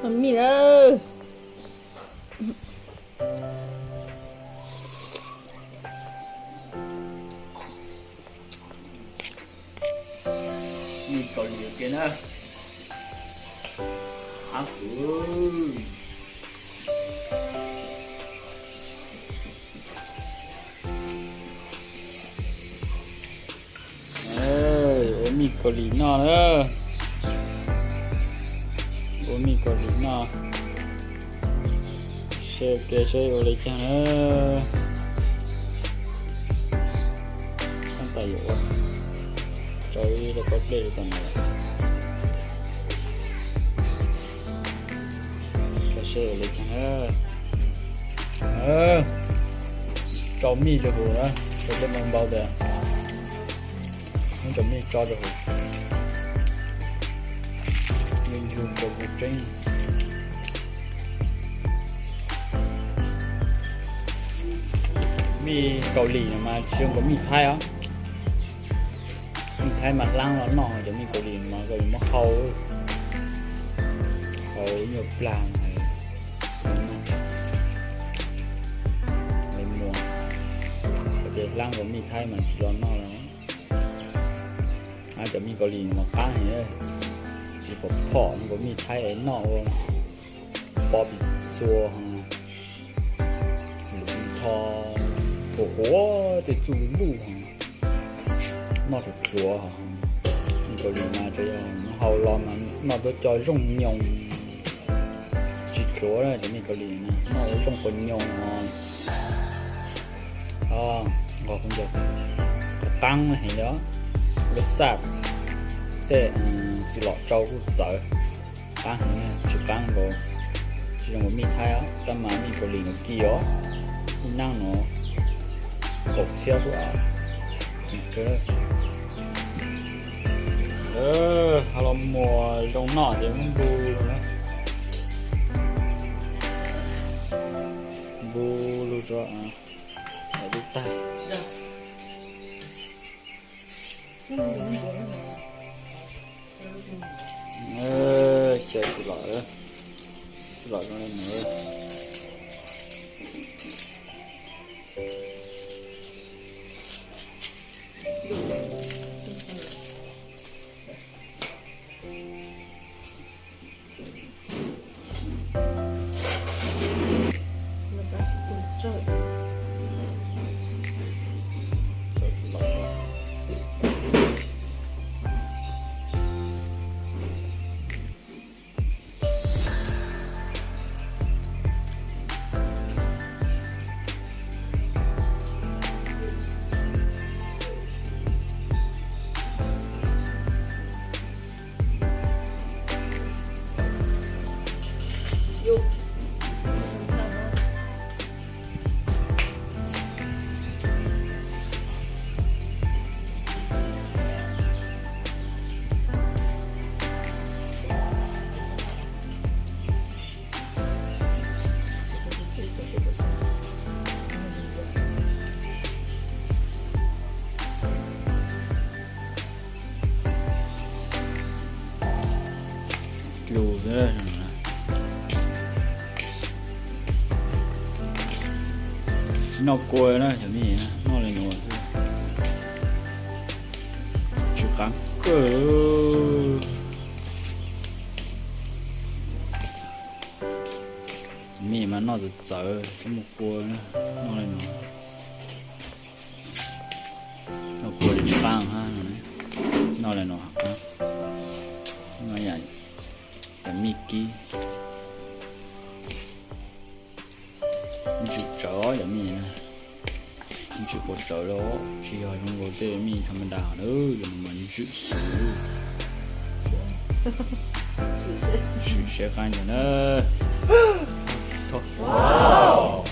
Mij lawm. Mij Kaus Lim kiag na. Hav xwb. Ua mij Kaus Lim noj na. Ua mij Kaus Lim noj. Seb ua ke seb ua li cas na. Tab tom yuav ua, rau ib lub pob dej rau tom no lawm. Seb ua li cas na. Tso mij rau hauv na, rau tej npau npau tias muab cov mij tso rau hauv. Ncu ncu rau kuv tseeb. Mij Kaus Lim no mas tsis zoo nkaus mij Thaib os. Mij Thaib mas hlab los noj, cov mij Kaus Lim mas koj yuav muab hau, hau nyuag plag li muag. Ces hlab nkaus mij Thaib mas tsis los noj los. Cov mij Kaus Lim mas qab heev, tsis pom phom nkaus mij Thaib es noj ua pob pis txua, lus tho, huam huam tej txuj luj, noj rau txuav. Mij Kaus Lim mas tsuas yog hau los mas noj tuaj co zoo nyoos, tsis txuav cov mij Kaus Lim no noj ua zoo quas nyoos os. Nqos qab heev li, lub xaj tej txiv los tsau kuj txawv. Qab heev, tsis qab nkaus, tsis zoo nkaus mij Thaib os, tab mas mij Kaus Lim no kim os, ib nab no kaum txhiab xwb os. Ha los muag zoo noj ces muab npu lug na. Npu lug rau lub taig. Xyaw txiv los, txiv los zoo li no. Lus, tsis noj kua na cov mij, noj li no xwb, tsis qab kawg. Mij mas noj txawv txawv, tsis muaj kua, noj li no. Noj kua li tsis qab hab, noj li no qab. Noj yam, yam mij kib. Ntsws tsawv os yom mij na, ntsws kua tsawv los tsis yog zoo nkaus tej mij tham ma das na, yog mas ntsws xwb. Sim siab qab ntag na. Qab xwb.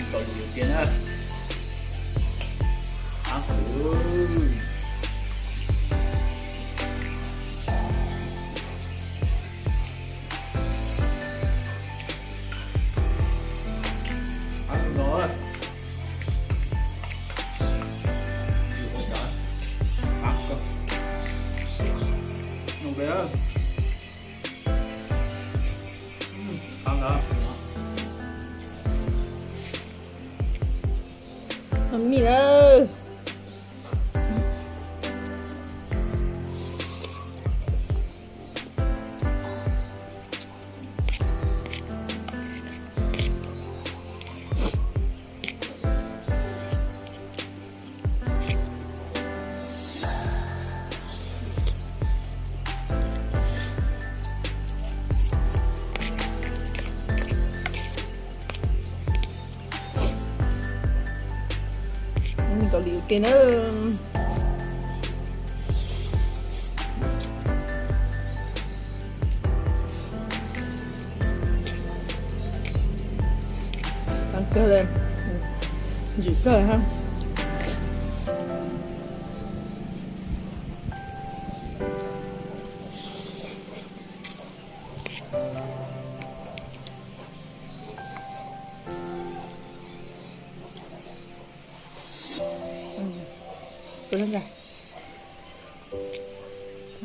Kaus lim tiag na. Ab xwb. Ab no. Ab ko. Noj ke. Ab no. Mì lawm. Mì Kaus Lim ua ke na. Tag kawg li, ntsim kawg ha.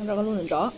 Rau koj lub ntawm nrov.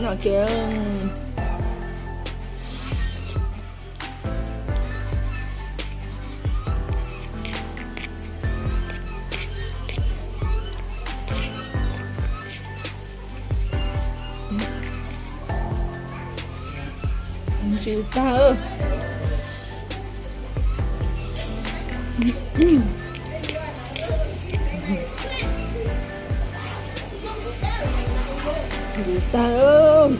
Noj ke. Ntsim tag. Ntsim tag.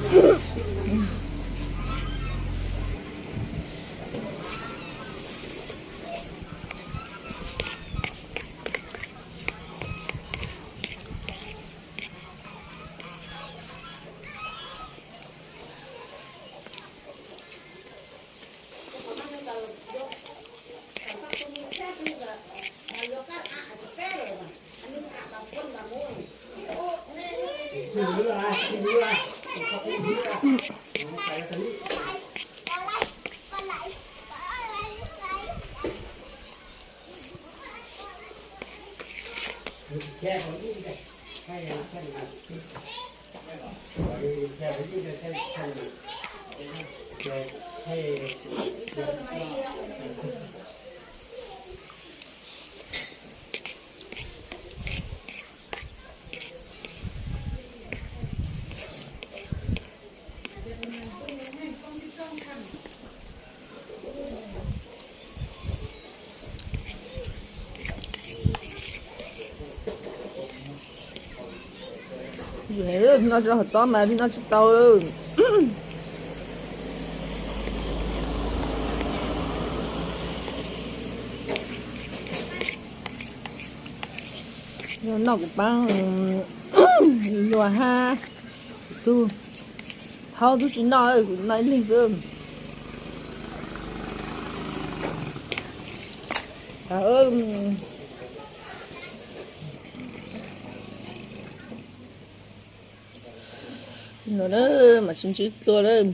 Noj tsis tau hom txob mas noj tsis tau. Noj kuv pab luag hab. Tug, hau tug tsis noj, kuv noj ib leeg xwb. No na, mas sib ntsib dlua lawm.